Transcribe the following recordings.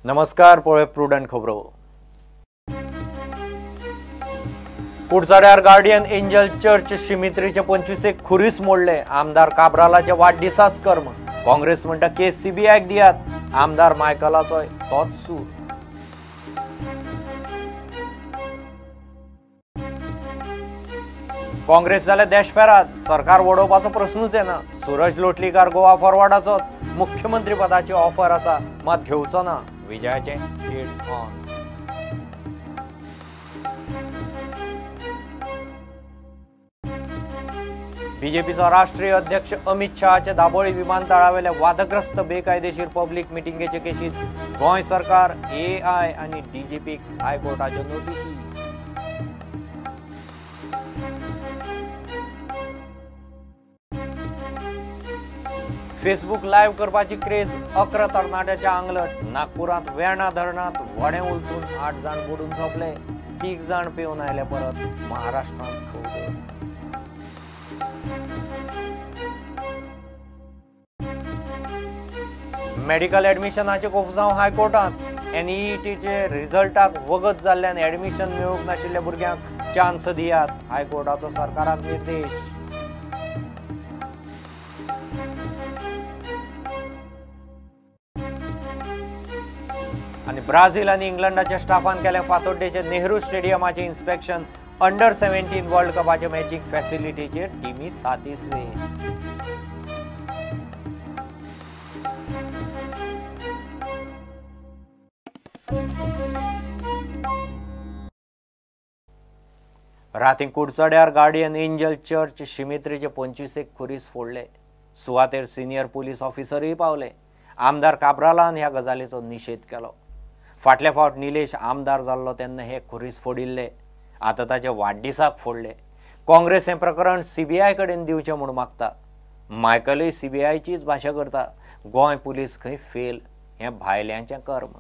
नमस्कार, पळय प्रुडंट खबरो. कुडचड्यार गार्डियन एंजल चर्च शिमित्रीचे 25 खुरीस मोडले. आमदार काब्रालाचे वाडदिसाच कर्म. काँग्रेस म्हणटा केस सीबीआयक दियात. आमदार मायकलाचोय तोच सूर. काँग्रेस जाल्यार देशभरात सरकार वडोवपाचो प्रश्नूच येना. सूरज लोटलीकार गोवा फॉरवर्डाचोच मुख्यमंत्री पदाची ऑफर आसा, मात घेवचो ना. विजयाचें हेड ऑन. बीजेपीचो राष्ट्रीय अध्यक्ष अमित शहाचे दाबोळी विमानतळावेले वादग्रस्त बेकायदेशीर पब्लीक मिटिंगेचे केशीत गोंय सरकार, एआय आनी डीजीपीक हायकोर्टाच्यो नोटिशी. फेसबूक लायव्ह करपाची क्रेज 11 तरणाट्याच्या आंगलट. नागपुरांत वेर्णा धरणांत व्हडें उलटून 8 जाण बुडून सोंपले, 3 जाण पेवन आयले परत. महाराष्ट्रांत खवदळ. मेडिकल एडमिशनाचे कोफजांव हायकोर्टांत. एनईईटीचे रिझल्टाक वगत जाल्ल्यान एडमिशन मेळूंक नाशिल्ल्या भुरग्यांक चान्स दियात, हायकोर्टाचो सरकाराक निर्देश. आनी ब्राझील आनी इंग्लंडाच्या स्टाफान केलें फातोड्डेचे नेहरू स्टेडियमाचें इन्स्पेक्शन. अंडर 17 वर्ल्ड कपाचे मॅचीक फॅसिलिटीचेर टिमी सातिस्वेद. रातीं कुडचड्यार गार्डियन एंजल चर्च शिमित्रीचे 25 खुरीस फोडले. सुवातेर सिनियर पुलीस ऑफिसरूय पावले. आमदार काब्रालान ह्या गजालीचो निशेध केलो. फाटले फावट निलेश आमदार जाल्लो तेन्ना हे खुरीस फोडिल्ले, आतां ताचे वाडदिसाक फोडले. काँग्रेस हें प्रकरण सीबीआय कडेन दिवचें म्हूण मागता. मायकलूय सीबीआयचीच भाशा करता. गोंय पुलीस खंय फेल, हें भायल्यांचें कर्म.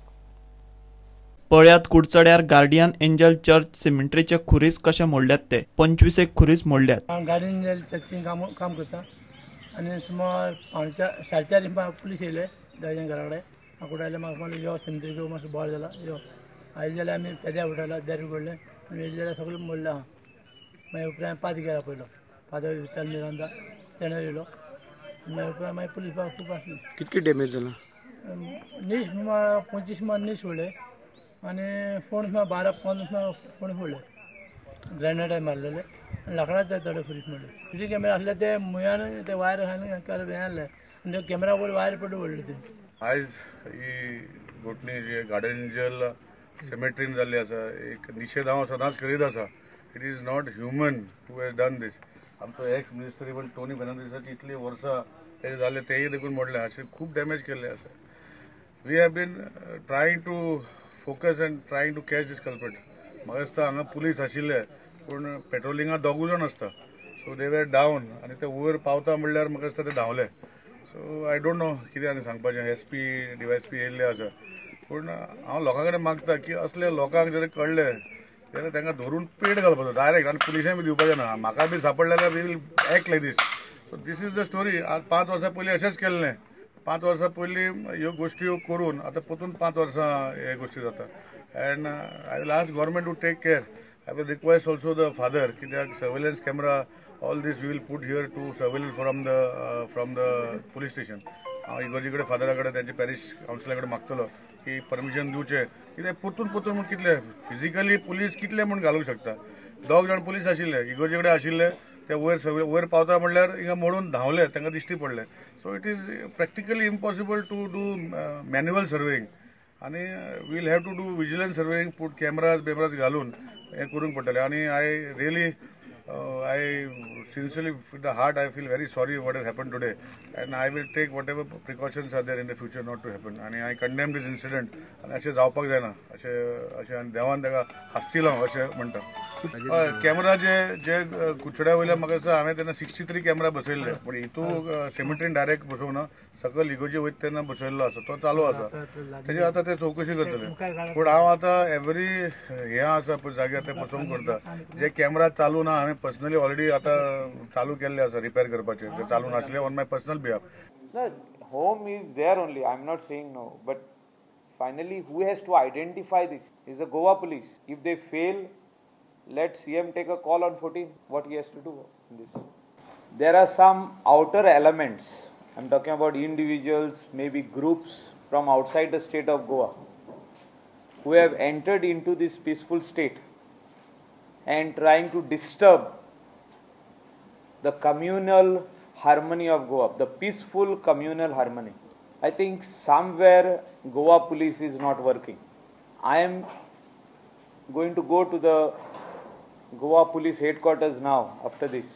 पळयात कुडचड्यार गार्डियन एंजल चर्च सिमेंट्रीचे खुरीस कशे मोडल्यात ते. 25 खुरीस मोडल्यात. हांव गार्डियन एंजल चर्चीन काम करता आनी सुमार 3:45 पुलीस येयले दादल्या घरा कडेन. म्हाका आयले, म्हाका म्हणलें यो सिमेंट्री घेवन मातसो बोवाळ जाला यो. आयले जाल्यार आमी पेद्या उठयला, दार उगडलें आनी येयले जाल्यार सगळें मोडलें आहा. मागीर उपरांत पाद गेला पयलो, फादर विस्तार मिरांदा तेणें येयलो. मागीर उपरांत मागीर पुलीस खूब आसली. कितकी डॅमेज जाला? नीस सुमार 25 सुमार नीस फोडले आनी फोण सुमार 12-15 फोण फोडले. ग्रेनेड मारलेले आनी लांकडाचे थोडे खुरीस मोडले. सी कॅमेरा आसले ते मुयान ते वायर हें आसले आनी ते कॅमेरा वयर वायर पडले व्हडले ते. आयज ही घटणी जी गार्डन एंजल सेमेट्रीन जाल्ली आसा, एक निशेध हांव सदांच करीत आसा. It is not human to has done this. आमचो एक्स मिनिस्टर इवन टोनी फेर्नांडीसाची इतली वर्सां तेजें जालें तेय देखून मोडलें. अशें खूब डॅमेज केल्लें आसा. We have been trying to focus and trying to catch this culprit. म्हाका दिसता हांगा पुलीस आशिल्ले पूण पेट्रोलिंगा दोगूय जाण आसता, सो they were down आनी ते वयर पावता म्हणल्यार म्हाका दिसता ते धांवले. सो I don't know कितें आनी सांगपाचें. एस पी डीवायएसपी येयल्ले आसा, पूण हांव लोकां कडेन मागता की असले लोकांक जर कळ्ळें जाल्यार तांकां धरून पेड घालपाचो डायरेक्ट आनी पुलिसांक बी दिवपाचें ना. म्हाका बी सापडलें जाल्यार we will act like this. So this is the story. आज 5 वर्सां पयलीं अशेंच केल्लें. 5 वर्सां पयलीं ह्यो गोश्टी करून आतां परतून 5 वर्सां हे गोश्टी जाता. And I will ask government to take care. I will request also the father कित्याक surveillance camera all this we will put here to surveillance from the police station. हांव इगर्जी कडेन फादरा कडेन तेंचे पॅरिश कावन्सिला कडेन मागतलो की परमिशन दिवचें, कित्याक परतून परतून म्हूण कितले फिजिकली पुलीस कितले म्हूण घालूंक शकता. 2 जाण पुलीस आशिल्ले इगर्जे कडेन आशिल्ले, ते वयर सगळे वयर पावता म्हणल्यार हिंगा मोडून धांवले, तांकां दिश्टी पडले. So it is practically impossible to do manual surveying आनी we'll have to do vigilance surveying, put cameras बेमराज घालून हें करूंक पडटलें. आनी I really I sincerely with the heart I feel very sorry what has happen today and I will take whatever precautions are there in the future not to happen. आनी I condemn these incident आनी अशें जावपाक जायना, अशें अशें आनी देवान ताका हास्ती लावं अशें म्हणटा. हय, कॅमेरा जे जे कुडचड्या वयल्या म्हाका दिसता हांवें तेन्ना 63 कॅमेरा बसयल्ले, पूण हितू सिमेंट्रीन डायरेक्ट बसोवना, सकयल इगोजी वयता तेन्ना बसयल्लो आसा, तो चालू आसा. तेजी आतां ते चवकशी करतले. पूण हांव आतां एवरी हें आसा पळय जाग्यार ते बसोवंक करता. जे कॅमेरा चालू ना हांवें पर्सनली ऑलरेडी आतां चालू केल्ले आसा रिपेर करपाचे, जे चालू नासले on my personal behalf. Home is there only, I am not saying no, but Finally, who has to identify this is the Goa police. If they fail, let CM take a call on 14, what he has to do in this. There are some outer elements, I am talking about individuals, maybe groups from outside the state of Goa, who have entered into this peaceful state and trying to disturb the communal harmony of Goa, the peaceful communal harmony. I think somewhere Goa police is not working. I am going to go to the Goa police headquarters now after this.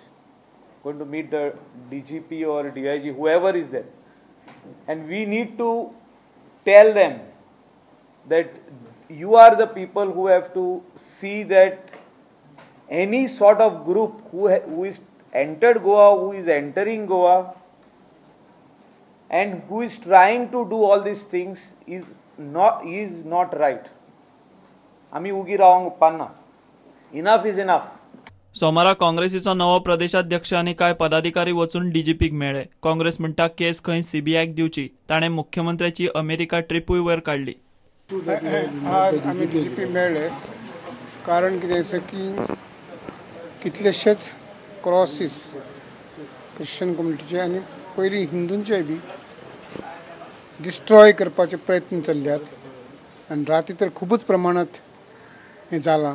Going to meet the DGP or DIG, whoever is there. And we need to tell them that you are the people who have to see that any sort of group who is entered Goa, who is entering Goa, and who is trying to do all these things is not right. आमी उगी रावंक उपकारना. Enough is enough. सोमारा काँग्रेसीचो नवो प्रदेशाध्यक्ष आनी कांय पदाधिकारी वचून डीजीपीक मेळ्ळे. काँग्रेस म्हणटा केस खंय सीबीआयक दिवची. ताणें मुख्यमंत्र्याची अमेरिका ट्रिपूय वयर काडली. आज आमी डीजीपी मेळ्ळे कारण कितें आसा की कितलेशेच क्रॉसीस क्रिश्चन कम्युनिटीचे आनी पयलीं हिंदूंचे बी डिस्ट्रॉय करपाचे प्रयत्न चल्ल्यात आनी राती तर खुबूच प्रमाणांत हें जालां.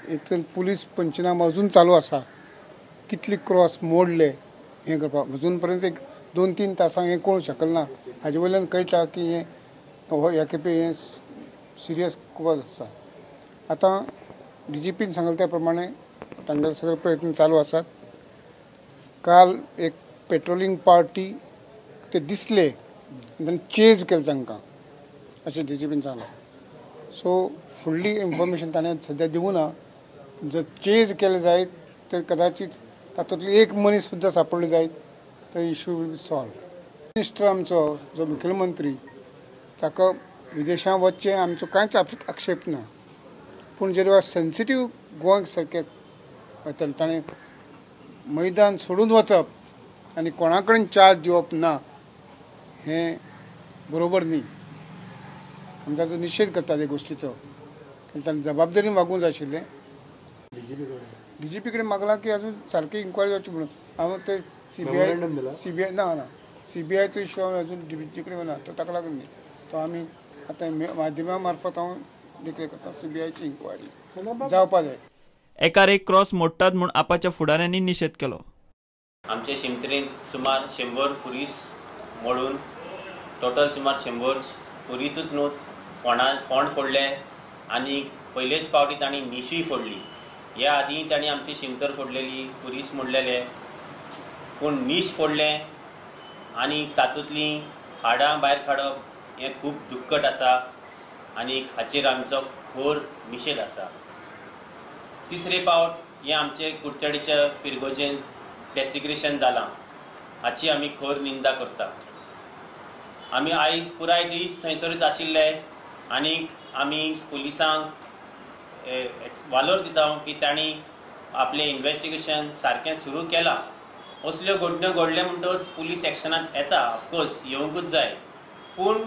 हितून पुलीस पंचनामा अजून चालू आसा. कितले क्रॉस मोडले हें करपाक अजून पर्यंत एक 2-3 तासांक हें कळूंक शकना. हाजे वयल्यान कळटा की हें ह्या खेपे हें सिरियस कॉज आसा. आतां डीजीपीन सांगलें त्या प्रमाणे तांगेले सगळे प्रयत्न चालू आसात. काल एक पेट्रोलिंग पार्टी ते दिसले आनी चेज केले तांकां अशें डीजीपीन सांगलें. सो फुडली इन्फॉर्मेशन ताणें सद्या दिवंक ना. जर चेज केले जायत तर कदाचित तातूंतली एक मनीस सुद्दां सापडलो जायत तर issue will be solve. Minister आमचो जो मुखेलमंत्री ताका विदेशांत वचचें आमचो कांयच आक्षेप ना, पूण जेन्ना सेन्सिटीव गोंय सारकें वतलें ताणें मैदान सोडून वचप आनी कोणा कडेन चार्ज दिवप ना हें बरोबर न्ही. आमी ताचो निशेध करता त्या गोश्टीचो. ताणें जबाबदारीन वागूंक जाय आशिल्लें. डीजीपी कडेन मागलां की अजून सारकी इन्क्वायरी जावची म्हणून. हांव ते सीबीआय ना ना सीबीआयचो इश्यू हांव अजून डीजीपी कडेन ना, तो ताका लागून न्ही. तो आमी आतां माध्यमा मार्फत हांव डिक्लेर करता सीबीआयची इन्क्वायरी जावपा जाय. एकार एक क्रॉस मोडटात म्हूण आपाच्या फुडाऱ्यांनी निशेध केलो. आमचे शिमतरेंत सुमार 100 पुलीस मोडून टोटल सुमार 100 पुलिसूच न्हू फोंड फोडले आनी पयलेच पावटी तांणी निशूय फोडली. ह्या आदीं तांणी आमची शिमतर फोडलेली, पुलीस मोडलेले, पूण नीश फोडलें आनी तातूंतलीं हाडां भायर काडप हें खूब दुख्खट आसा आनी हाचेर आमचो खर निशेध आसा. तिसरे पावट हें आमचे कुडचडेच्या फिरगोजेन डेसिग्रेशन जालां हाची आमी खर निंदा करता. आमी आयज पुराय दीस थंयसरूच आशिल्ले आनी आमी पुलिसांक वालोर दिता की तांणी आपलें इन्वेस्टिगेशन सारकें सुरू केलां. असल्यो घडण्यो घडल्यो म्हणटकच पुलीस एक्शनांत येता, ऑफकोर्स येवंकूच जाय, पूण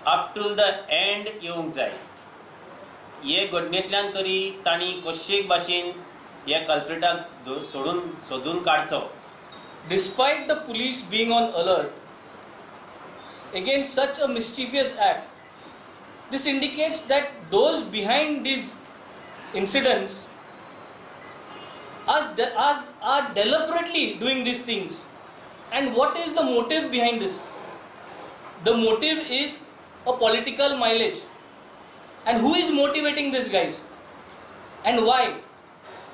अप टू the and येवंक जाय. हे घडणेंतल्यान तरी तांणी कशेक भाशेन ह्या कल्प्रिटाक सोदून काडचो. Despite the police being on alert against such a mischievous act, this indicates that those behind these incidents are deliberately doing these things. And what is the motive behind this? The motive is a political mileage. And who is motivating these guys? And why?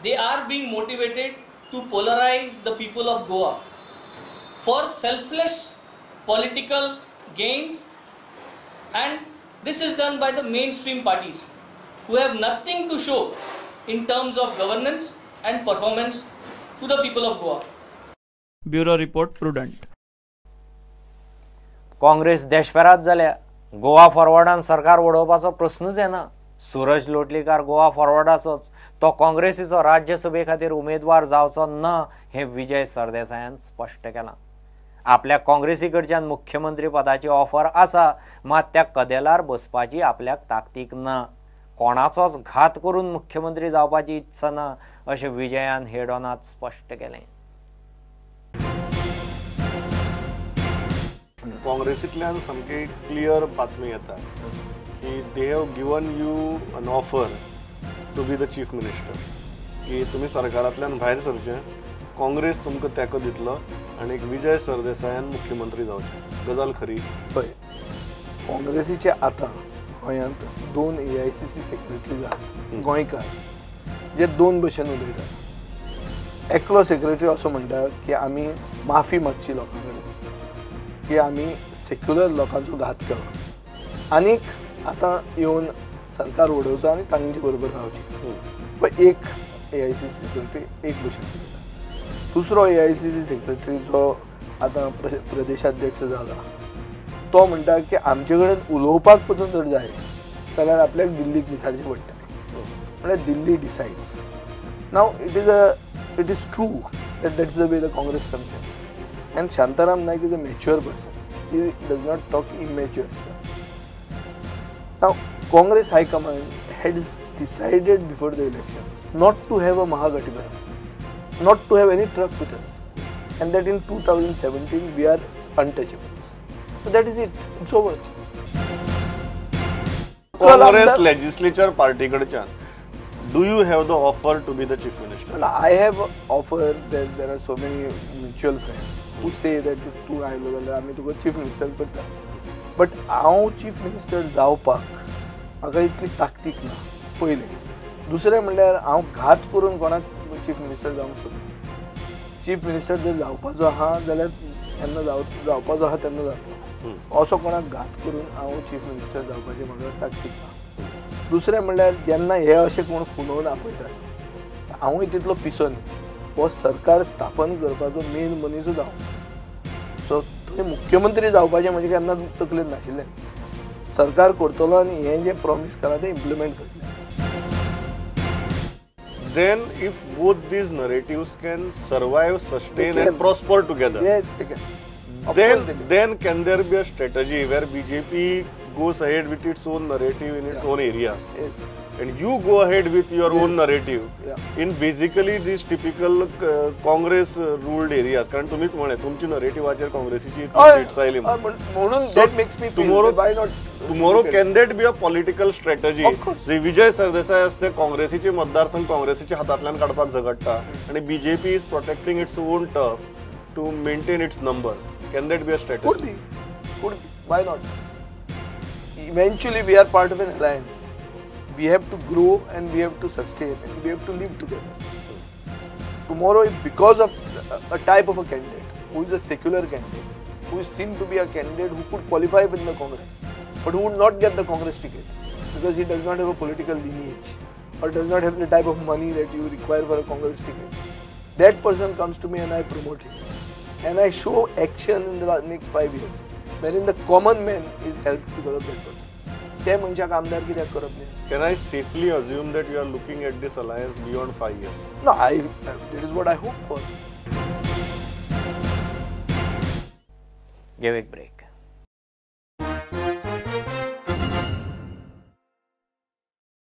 They are being motivated to polarize the people of Goa for selfless political gains, and this is done by the mainstream parties who have nothing to show in terms of governance and performance to the people of Goa. Bureau Report, Prudent. Congress देशभरात जाल्या गोवा फॉरवर्डान सरकार वडोवपाचो प्रश्नूच येना. सूरज लोटलीकार गोवा फॉरवर्डाचोच, तो काँग्रेसीचो राज्यसभे खातीर उमेदवार जावचो ना हें विजय सरदेसायान स्पश्ट केलां. आपल्या काँग्रेसी कडच्यान मुख्यमंत्री पदाची ऑफर आसा, मात त्या कदेलार बसपाची आपल्याक ताकतीक ना, कोणाचोच घात करून मुख्यमंत्री जावपाची इत्सा ना अशें विजयान हेडॉनात स्पश्ट केलें. काँग्रेसींतल्यान सामकी क्लियर बातमी येता की they have given you an offer to be the chief minister, की तुमी सरकारांतल्यान भायर सरचें, काँग्रेस तुमकां तेंको दितलो आनी एक विजय सरदेसायान मुख्यमंत्री जावचें. गजाल खरी? पळय, काँग्रेसीचे आतां गोंयांत 2 AICC secretary आहात गोंयकार, जे 2 भशेन उलयतात. एकलो सेक्रेटरी असो म्हणटा की आमी माफी मागची लोकां कडेन की आमी सेक्युलर लोकांचो घात केलो, आनीक आतां येवन सरकार उडोवचो आनी तांचे बरोबर रावचें. पण एक AICC secretary एक भशेन उलयता. दुसरो AICC secretary जो आतां प्रदेशाध्यक्ष जाला तो म्हणटा की आमचे कडेन उलोवपाक पसून जर जाय जाल्यार आपल्याक दिल्लीक विचारचें पडटलें, म्हळ्यार Delhi decides. Now it is true that that is the way the Congress function. And Shantaram Naik is a mature person, he does not talk immature stuff. Now Congress high command has decided before the elections not to have a Mahagathbandhan, not to have any truck with us, and that in 2017 we are untouchables. So that is it, it's over. Congress legislature party कडच्यान do you have the offer to be the chief minister? Well, I have offer that there are so many mutual friends who say that तूं आयलो जाल्यार आमी तुका chief minister करता, but हांव chief minister जावपाक म्हाका इतली ताकतीक ना पयलें. दुसरें म्हणल्यार हांव घात करून कोणाक चीफ मिनिस्टर जावंक सोदना. चीफ मिनिस्टर जर जावपाचो आहा जाल्यार तेन्ना जावपाचो आहा तेन्ना जातलो, असो कोणाक घात करून हांव चीफ मिनिस्टर जावपाचें म्हाका ताकतीक ना. दुसरें म्हणल्यार जेन्ना हे अशें कोण फुलोवन आपयतात, हांवूय तितलो पिसो न्ही, हो सरकार स्थापन करपाचो मेन मनीसूच हांव. सो थंय मुख्यमंत्री जावपाचें म्हजें केन्ना तकलेंत नाशिल्लें. सरकार करतलो आनी हें जें प्रॉमीस केलां तें इम्प्लिमेंट करतलें. Then if both these narratives can survive, sustain and prosper together, yes, they can. Then can there be a strategy where BJP goes ahead with its own narrative in its own areas, yes, and you go ahead with your own narrative in basically these typical Congress ruled areas? कारण तुम्हीच म्हणे तुमची नरेटिव्हाचेर काँग्रेसीची seats आयली म्हणून that makes me tomorrow why not tomorrow can that be a political strategy? जे विजय सरदेसाय असते काँग्रेसीचे मतदारसंघ काँग्रेसीच्या हातांतल्यान काडपाक झगडटा आणि BJP is protecting its own turf to maintain its numbers. Can that be a strategy? Could be, could be. Why not? Eventually we are part of an alliance. We have to grow and we have to sustain and we have to live together. Tomorrow, if because of a type of a candidate who is a secular candidate, who is seen to be a candidate who could qualify within the Congress, but who would not get the Congress ticket because he does not have a political lineage or does not have the type of money that you require for a Congress ticket, that person comes to me and I promote him. And I show action in the next 5 years, wherein the common man is helped because of that person. ते मनशाक आमदार कित्याक करप न्ही? Can I safely assume that you are looking at this alliance beyond 5 years? No, that is what I hope for. Give a break.